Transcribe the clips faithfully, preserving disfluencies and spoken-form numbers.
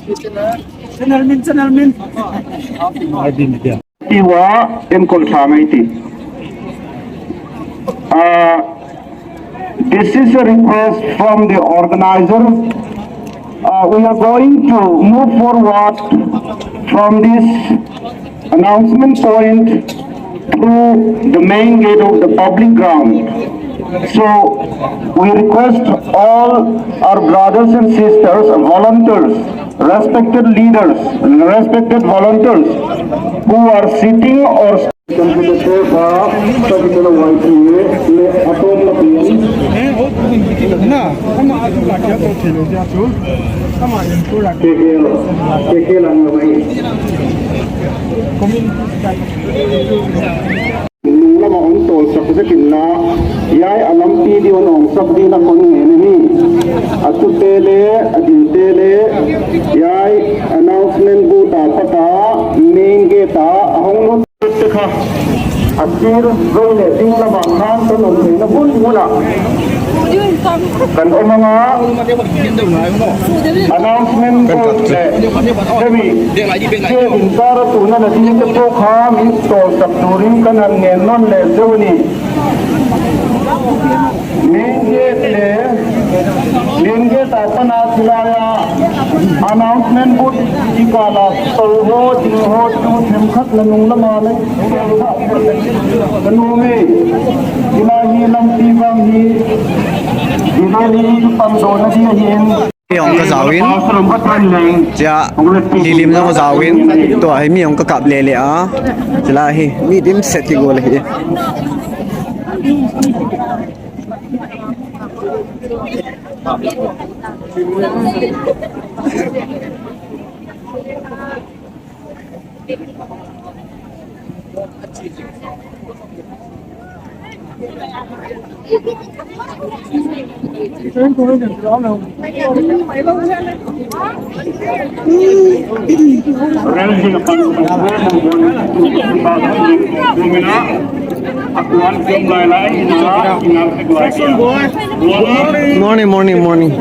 Channel min, channel min. Ai din dia. Tiwa enkol tha ngai ti. Uh, this is a request from the organizer. Uh, we are going to move forward from this announcement point through the main gate of the public ground. So we request all our brothers and sisters, volunteers, respected leaders, respected volunteers who are sitting or Nung lama hung tolsak zekin la, hiai a lampi ding hung sak ding a kon ngen ahi. A tute le, a dinte le, hiai announcement booth a pat a, main gate a, a hung lut te kha. A sir roi le ding lama khan kon um theina hun hun a. Kan um anga, announcement booth le, semi, che in kara tuna na ding te pawh kha, min tolsak turin kan han ngen nawn leh cheu a ni. Main gate le, main gate a pat a chilai a, announcement booth kikal a, tol ho, ding ho, chu themkhat la nung lama le, ka nuam e, chilai hi lampi vang hi, chilai hi kipan dona ding ahi in. Mi hong ka zauvin, chia, lhilim jong ka zauvin, tua hi mi hong ka kap lele a, chulai hi, mi dimset hi gol ahi. Morning, morning, morning.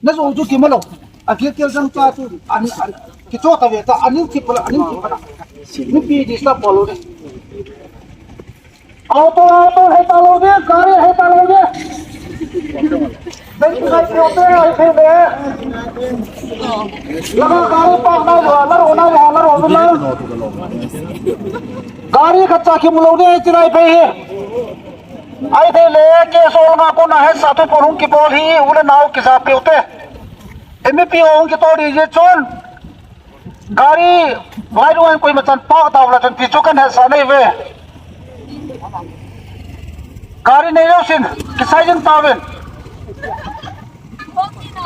Na zo chu kimalou. A kitel jang ta chu. Ani, ani. Kicho ta ve ta. Ani ki pala, ani ki pala. Ni pi di sa polo ni. Auto, auto, hei ta lou ni. Gari hei ta lou ni. Dai ki sai ki auto, hei ta lou ni. Lama gari park na, la ro na, la ro na. Gari khat cha kimlou ni, chilai phei hi. Ahithei le, KSO langa kona hetsah thu pon hung kibol hi, u le nao kija peh ute. M P hung kitol ding jeh chun. Gari, lai lung in koima chan park tau la chun ti chu kan hetsah nei ve. Gari nei lou sin, kisai jing tauvin.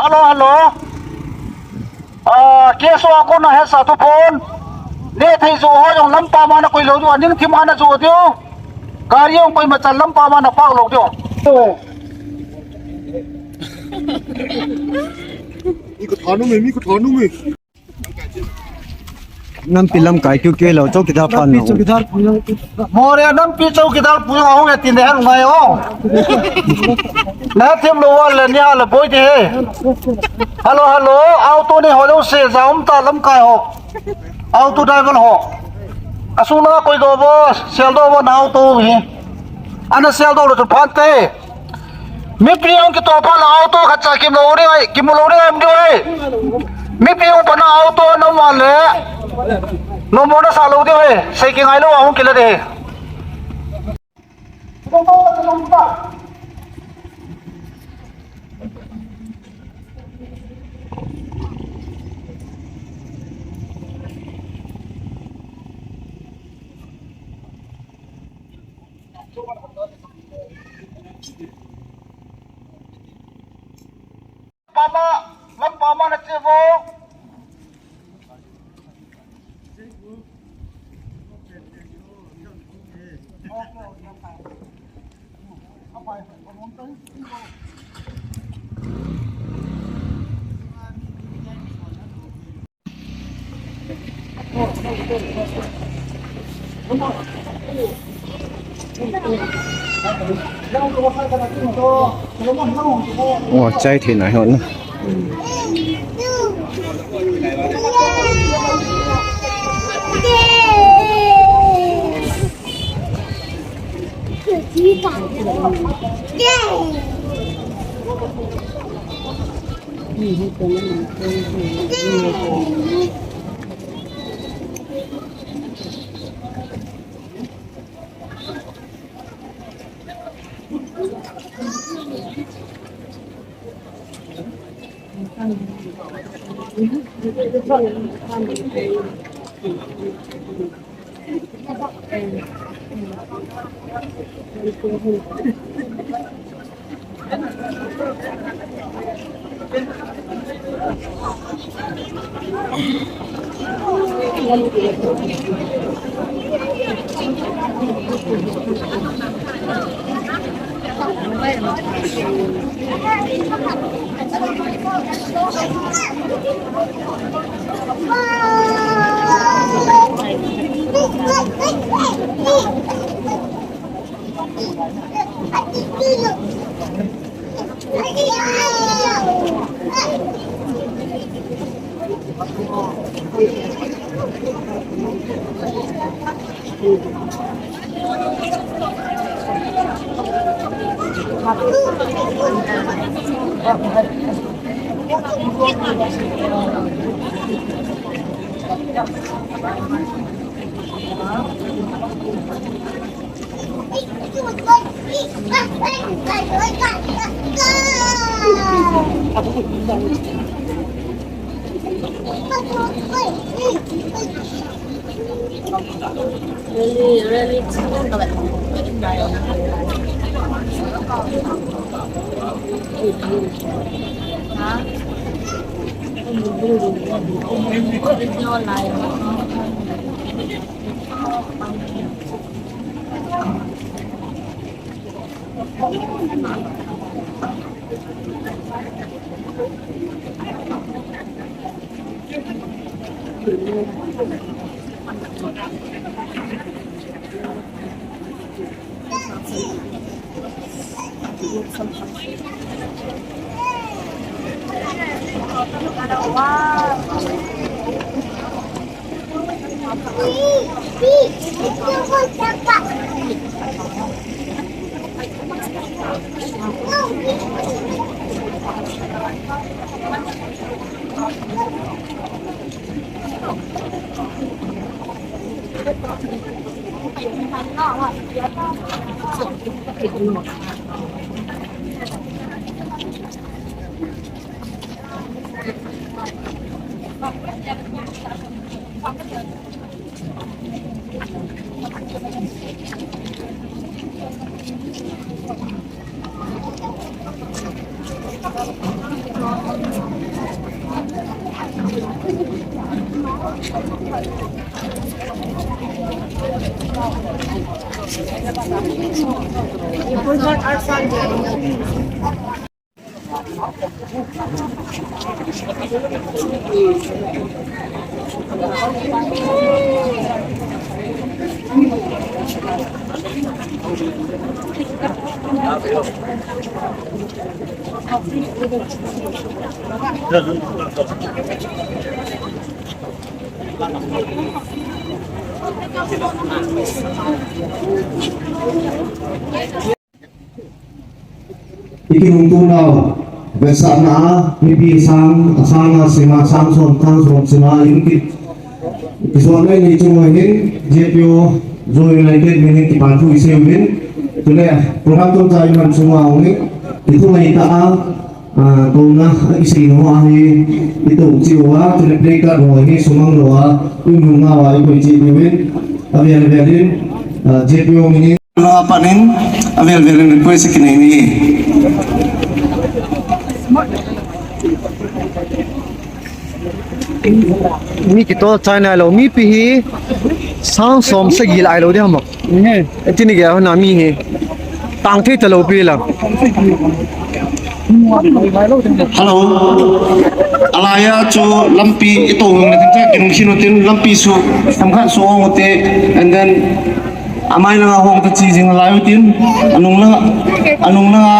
Hello, hello. Ah, KSO a kona hetsah thu pon. Neh thei jo ho jong lampa ma na koi lou diu, aning thim a na jo diu. Gari jong koima chan lampa ma na park lou diu. Mi ka tha nom e, mi ka tha nom e. Nampi lamkai kiu kiu lou, chowkidar pan lou. More, nampi chowkidar pu jong ahung e tin de han ngai o. Na thim lou le nia le boi de he. Hello, hello, auto nei ho jouse, ja um ta lamkai ho. Auto driver ho. Asung langa koi do bo, sel do bo na auto hi. Ana sel do lou chu phan te. Mipi hung kitoh phat le auto khat cha kimlou ding ahi, kimlou ding ahi, um ding ahi. Mipi hung pat na auto nom a le. Nom mo na sa lou ding ahi, sei kingai lou a hung kila ding ahi. Ama, lampa ama na che vo. Ua, chai thei nai hon. Really, really. Ikinungtonau, vetsahna a, mipi sang, asang a sima, sang som, sang som sima, in ki, kisonai ni chunga hin, J P O, Zo United, min hin kipa thu isei uvin. Tule, program chomcha iman chunga uvin, kithungai tah a, a, touna, isei nau ahi, ito chiu a, tule play card ho hi, sumang lou a, um nau a, ikoi chi uvin, avel avel in, a, J P O min hin. Lo apanin, avel vel in request kinei ni. Mi kitol chai nailou, mipi hi sang som sagi lai lou ding ham. Eti ni gei a hon a mi hi. Tang thei talou pi la. Hello. Alai a chu lampi i to hung le kan cha kin hung khin utin lampi su tam khan su hung ute, and then amai langa hung ta chi jing lai utin, anung langa, anung langa,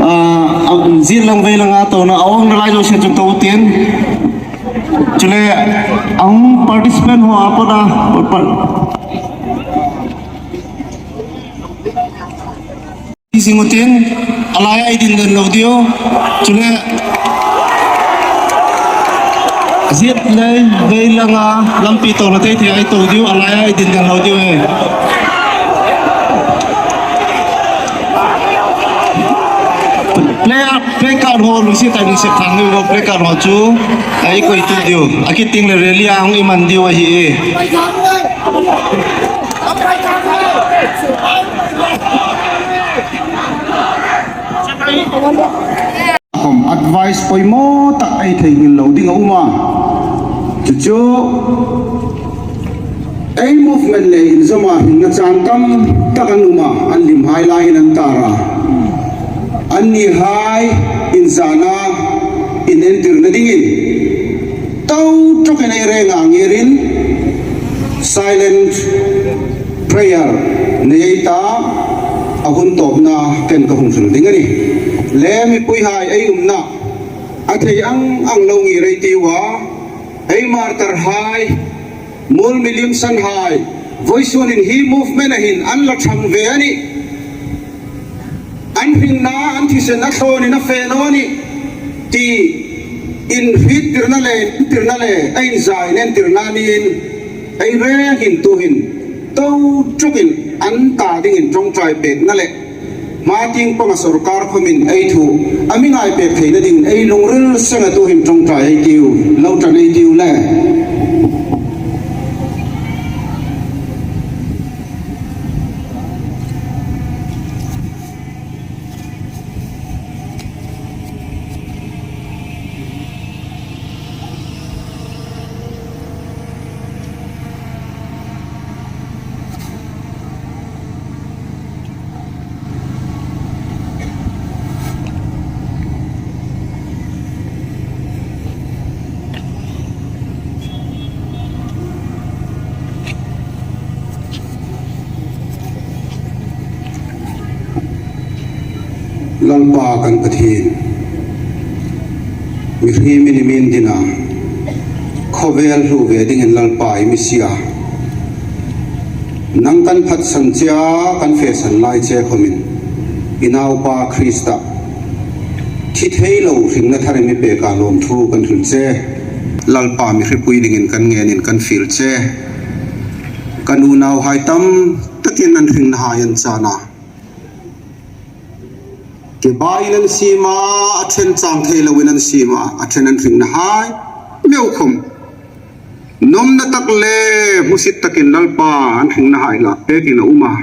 ah, ah, jit lang vei langa to na a hung lai jo se chu to utin. Chule, ahung participant ho a pat a, pat, pat. Jing utin, alai a i din den lou diu. Chule, jit lei vei langa lampi to na tei tei a i to diu, alai a i din den lou diu e. Play up, play card ho, lungsi ta ni se thang ni ho, play card ho chu, a i koi tu diu. A kiting le rally a hung i man diu ahi e. Kom advice poimo tak ei thei ngil lou ding a um a. Chuchu ei movement le inzom a hin na chan tam tak an um a, an lim hai lai hin an tar a. An ni hai in zana in entir na dingin. Tau tuk in ei reng a ngirin silent prayer nei ei ta, a hun topna ken ka hung hril ding a ni. Le mipui hai ei umna a thei ang ang lou ngir ei tiu a, ei martyr hai, mul milim san hai, voisun in hi movement a hin an la thang ve a ni. An hringna, an thisen a thlon in a fe naw a ni, ti in hriettirna le, tirna le, a inza in entirna niin, ei reng hin tu hin, to tuk in an ta dingin ṭawngṭai pekna le, hma tieng panga sorkar khomin ei thu a mi ngai pek theina dingin ei lungril senga tu hin ṭawngṭai ei tiu, lo ṭan ei tiu le. Lalpa kan Pathen, mihriem i min dina, khovel hluh ve dingin Lalpa i mi sia. Nang kan phatsan chea, kan fesan lai che khomin, i naupa Krista, thi thei lo hringna thar i mi peka lawmthu kan hril che. Lalpa mihripui dingin kan ngenin kan fiel che. Kan unauhai tam takin an hringna hai an chana. Kibaiin an sima, a ṭhen chang thei loin an sima, a ṭhen an hringna hai meu khom. Nomna tak le hmusit takin Lalpa an hringna hai la pekin a um a.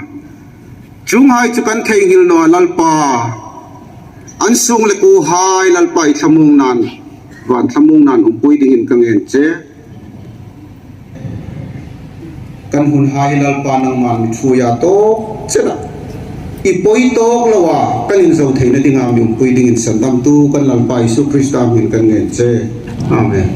Chunghai chu kan theinghil naw a Lalpa. An sung le kuhai Lalpa i thlamuong nan, van thlamuong nan umpui dingin ka ngen che. Kan hunhai hi Lalpa nangman mi thuoia tawk chena i poi tawk lo a kan inzo theina dinga mi umpui dingin sandamtu kan Lalpa Jesu Krista hmingin kan ngen che. Amen.